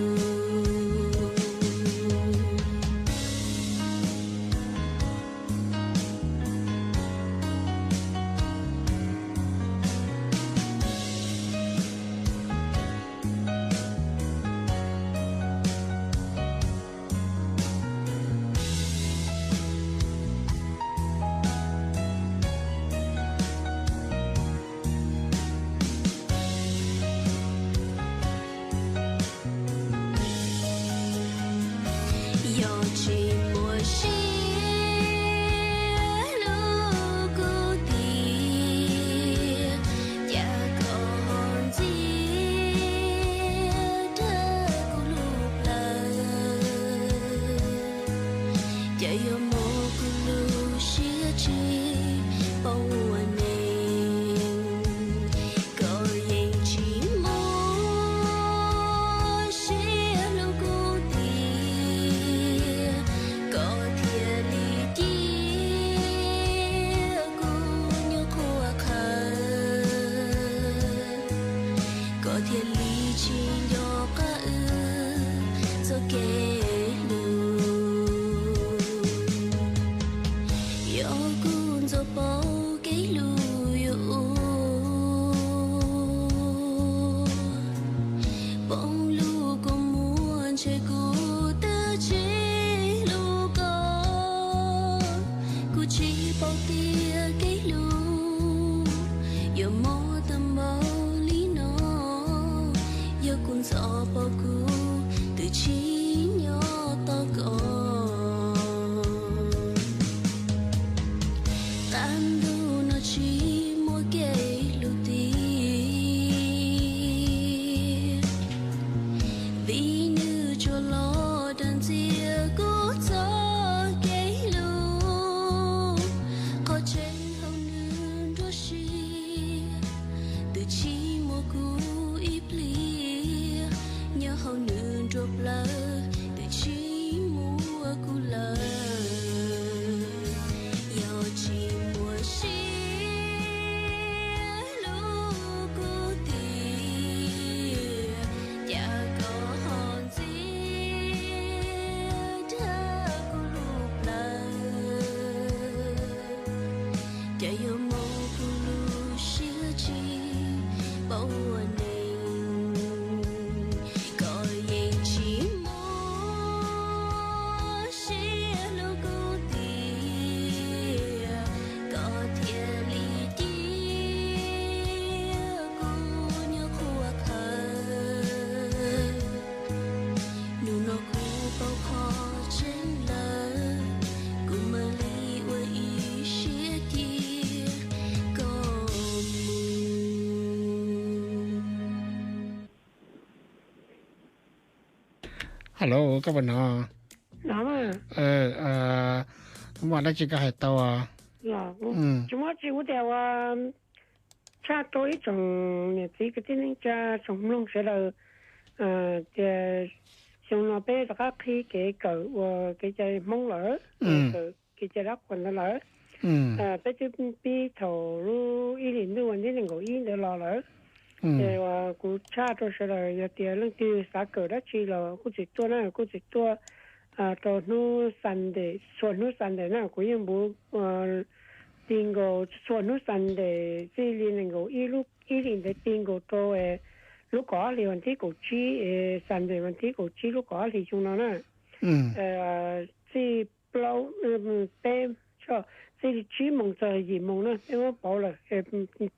Yog tsis muaj sia hlub kuv tiag, cas koj ho ntxias rau kuv lub plawv? Cas yuav mob kuv lub siab tsis paub ua neeg? Koj yeej tsis muaj sia hlub kuv tiag, koj thiaj li cia kuv nyob qhuab qhawv, koj thiaj li tsis nco qab wb txoj kev hlub. Yog kuv ntxov paub kev hlub yuav ua poob lub kua muag, ntshe kuv twb tsis hlub koj. Kuv tsis paub tias kev hlub yuav mob tag npaum li no. Yog kuv ntxov paub kuv twb tsis nyob tos koj. Qab ntuj no tsis muaj kev hlub tiag, vim nws tsuas los dag ntxias kuv txoj kev hlub. Qhov tseeb hauv nws nruab siab twb tsis muaj kuv ib pliag, nyob hauv nws nruab plawv twb tsis muaj kuv lawm. Yog tsis muaj sia hlub kuv tiag, cas koj ho ntxias rau kuv lub plawv? Cas yuav mob kuv lub siab tsis paub ua neeg? Koj yeej tsis muaj sia hlub kuv tiag, koj thiaj li cia kuv nyob qhuab qhawv. Hnub no kuv paub qhov tseeb lawm, kuv mam li ua ib siab cia koj mus. Hello, koj puas hnov? Muaj dab tsi koj hais tau? Tsis muaj tsi, kuv tias ua tshaj rau ib tsoom niam txiv kwv tij neej tsa tsoom mloog sawv daws tias xyoo no peb rov qab qhib kev kawm ua kev cai Hmoob lawm, kev cai dab qhuas ntawd lawm. Peb twb pib thaum lub ib hlis ntuj vas thib nees nkaum ib ntawd los lawm. Ces kuv tshaj rau sawv daws yog tias leej twg xav kawm dab tsi los kuj txim tuaj na, kuj txim tuaj rau hnub Sunday, txhua hnub Sunday na, kuv yeej npuv ti nkaus txhua hnub Sunday txij li nees nkaum ib lub ib hlis ntawd ti nkaus rau lub kaum ob hlis vas thib kaum tsib, Sunday vas thib kaum tsib lub kaum ob hlis xyoo no na. Txij plaub, peb, txij li tsib moos txog yim moos na, peb muab pauv lawm,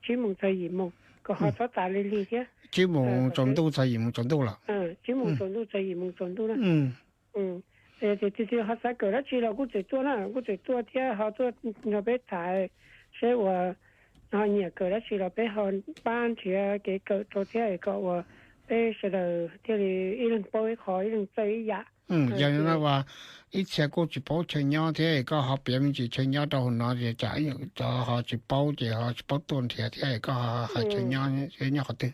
tsib moos txog yim moos, kom ho txhob tas li lig thiab. Tsib moos tsaus ntuj txog yim moos tsaus ntuj lawm. Tsib moos tsaus ntuj txog yim moos tsaus ntuj na. Tias tus twg ho xav kawm dab tsi los kuj txawm tuaj na, kuj txawm tuaj thiab ho tuaj nrog peb tham seb uas ho nyiam kawm dab tsi los peb ho pab nrhiav kev kawm rau thiab kom uas peb sawv daws thiaj li ib leeg paub ib qho, ib leeg txawj ib yam. Yog li no ib txhia kuj tsis paub chaw nyob thiab koj ho piav me ntsis chaw nyob rau hauv no es tsam cov ho tsis paub ces ho tsis paub tuaj nrhiav thiab, koj hais chaw nyob nyob qhov twg?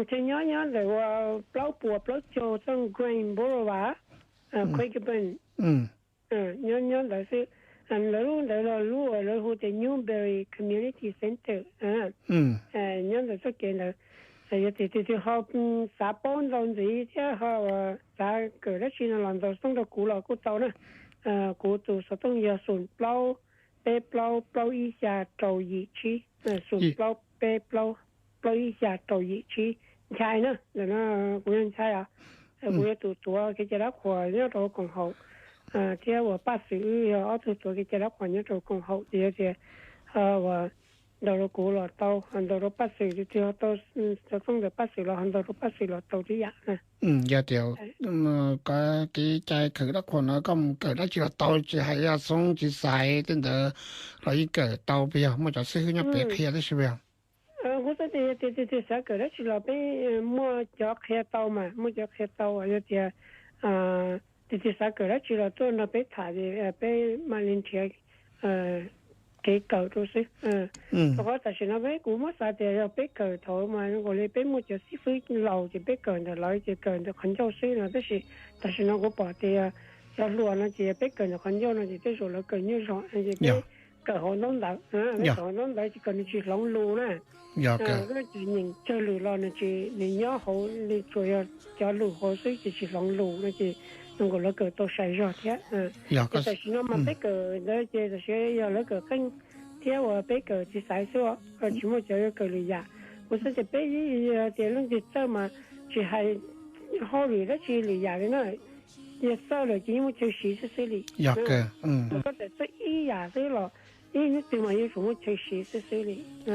Chaw nyob nyob ntawm uas plaub puas plaub caug txoj Grain Boulevard, Quaker Bush. Nyob nyob ntawd xwb. Lawv lub ntawd los lub uas lawv hu tias Newberry Community Center. Nyob ntawm txoj kev ntawd, yog tias tus twg ho xav paub ntau ntxiv thiab ho xav kawm dab tsi no los ntaus xov tooj rau kuv los kuj tau na. Kuv tus xov tooj yog xoom plaub peb plaub plaub ib xya rau yim tsib, xoom plaub peb plaub plaub ib xya rau yim tsib. Nchai na, ntawm no kuv yog Nchai os. Kuv yog tus tuav kev cai dab qhuas nyob rau koom haum, thiab uas Paj Xwm wb yog ob tug tuav kev cai dab qhuas nyob rau koom haum. Ces yog tias uas ntaus rau kuv los tau, ntaus rau Paj Xwm, tus twg ho tau xov tooj ntawm Paj Xwm los ho ntaus rau Paj Xwm los tau tib yam na. Yog tias kev cai kawm dab qhuas no koj mus kawm dab tsi los tau, tsis hais yog xoob tsis xais tej ntawd los yeej kawm tau puas yog? Muaj cov xib hwb nyob pem qhia tib si puas yog? Kuv xav tias yog tias tus twg xav kawm dab tsi los peb muaj cov qhia tau mas, muaj cov qhia tau. Yog tias tus twg xav kawm dab tsi los tuaj nrog peb tham, peb mam li nrhiav kev kawm rau xwb. Rau qhov tam sim no peb, kuv muab xav tias yog peb kawm thaum mas zoo nkaus li peb muaj cov xib fwb laus ces peb kawm ntawm lawv ces kawm ntawm qhov ncauj xwb no, tab sis tam sim no kuv pom tias cov hluas no ces yog peb kawm ntawm qhov ncauj no ces tej zaum lawv kawm nyuaj zog, ces peb kawm hauv ntaub ntawv, peb kawm hauv ntaub ntawv ces kom nws tsis hloov lus na. Nyeem tsawg lwm los nws tsis, nws nyob hauv li, tsuas yog cov lus hauv xwb ces tsis hloov lus no ces zoo nkaus lawv kawm tau sai zog thiab. Ces tam sim no mas peb kawm ntawd ces tam sim yog lawv kawm qeej thiab uas peb kawm txiv xaiv xwb, tsis muaj cov yuav kawm lwm yam. Kuv xav tias peb, yog tias leej twg txawj mas tsis hais hauj lwm dab tsi lwm yam li na, yog txawj lawm ces yeej muaj chaw siv xwb xwb li. Koj txawm txawj ib yam xwb los ib hnub twg mas yeej tsum muaj chaw siv xwb xwb li. Ces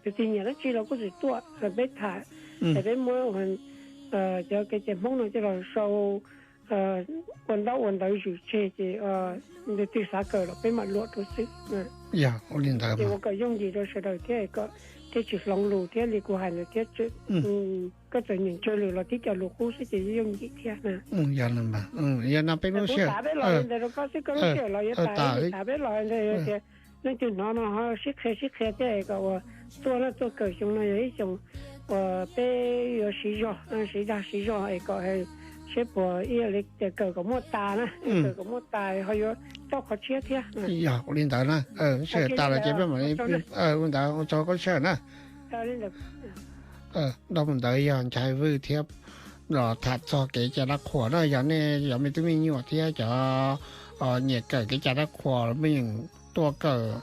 tus twg nyiam dab tsi los kuj txawm tuaj peb tham, es peb muab cov kev cai Hmoob no coj los sau ua ntaub ua ntawv zwm tseg ces tus twg xav kawm los peb mam luam rau xwb. Yog ua li ntawd ces ua kom yooj yim rau sawv daws thiab kom thiaj tsis hloov lus thiab li kuv hais ntawd thiab. Koj txawm nyeem tsawg lwm los tib co lus qub xwb ces yooj yim thiab. Yog no peb lub sij hawm, kuv xav peb los li ntawd rau koj xwb, koj lub sij hawm los yuav tas, xav peb los li ntawd tias leej twg hnov no ho sib qhia sib qhia thiab es kom uas tuaj na, tuaj kawm xyoo no yog ib xyoo uas peb yuav siv zog, siv dag siv zog es kom seb puas ib yam li tias kawm kom muaj tas na, kawm kom muaj tas ho yuav coj qhov tshiab thiab. Yog ua li ntawd na, sij hawm tas los ces peb mam li ua ntawd, ua tsaug koj sij hawm na. Dhau mus ntawd yog Nchai Vwj thiab los tham txog kev cai dab qhuas na. Yog nej cov me tub me nyuam thiab cov nyiam kawm kev cai dab qhuas, mej yeem tuaj kawm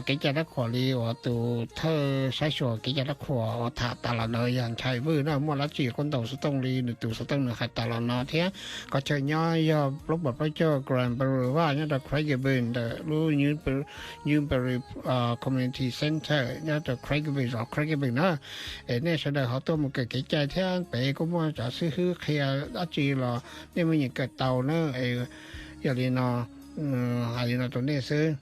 kev cai dab qhuas li uas tus thawj saib xyuas kev cai dab qhuas uas tham tas los ntawd yog Nchai Vwj na. Muaj dab tsi koj ntaus xov tooj li nws tus xov tooj nws hais tas los no thiab. Qhov chaw nyob yog plaub puas plaub caug Grand Boulevard nyob rau Craigieburn ntawm lub Newberry Community Center nyob rau Craigieburn, zos Craigieburn na. Es nej sawv daws ho tuaj mus kawm kev cai thiab pem kuj muaj cov xib hwb qhia dab tsi los nej muaj nyiam kawm tau na. Yog li no hais li no rau nej xwb.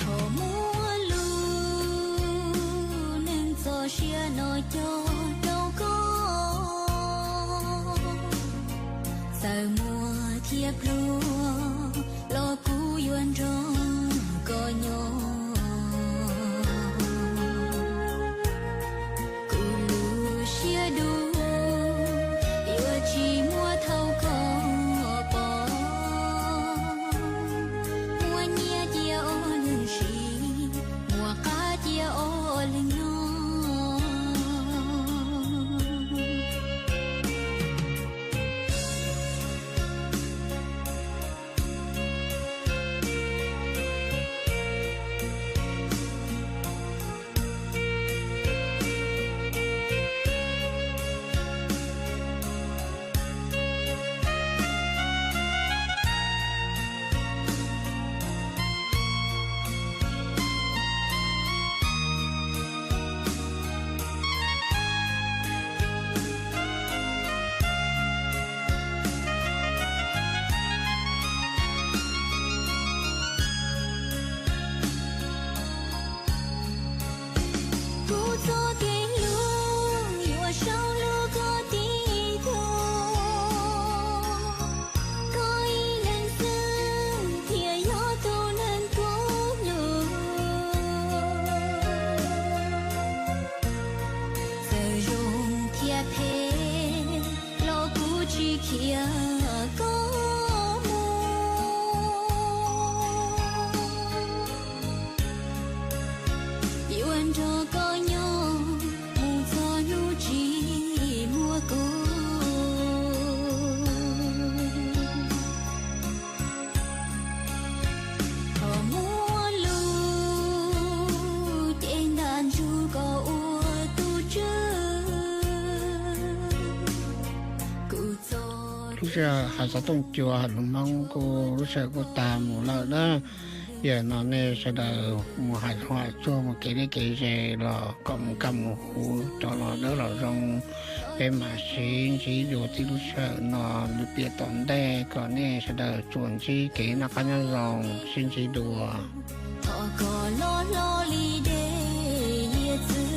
Thaum muaj lub neej txoj sia no coj rau koj, txawm muaj thiab pluag los kuv yuav nrog koj Sij hawm hais xov tooj cua hais lus Hmoob kuj lub sij hawm kuj tag mus lawm na. Yog no nej sawv daws mus hais hua tsuag mus kev deb kev ze los kom mus kaj mus huv rov los dawb los zoo. Peb mam sib ntsib dua txij lub sij hawm no lwm tiam tom ntej, kom nej sawv daws tsuas ntsib kev noj qab nyob zoo, sib ntsib dua. Thov koj los hlob li dej hiav txwv.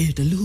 Es rov lug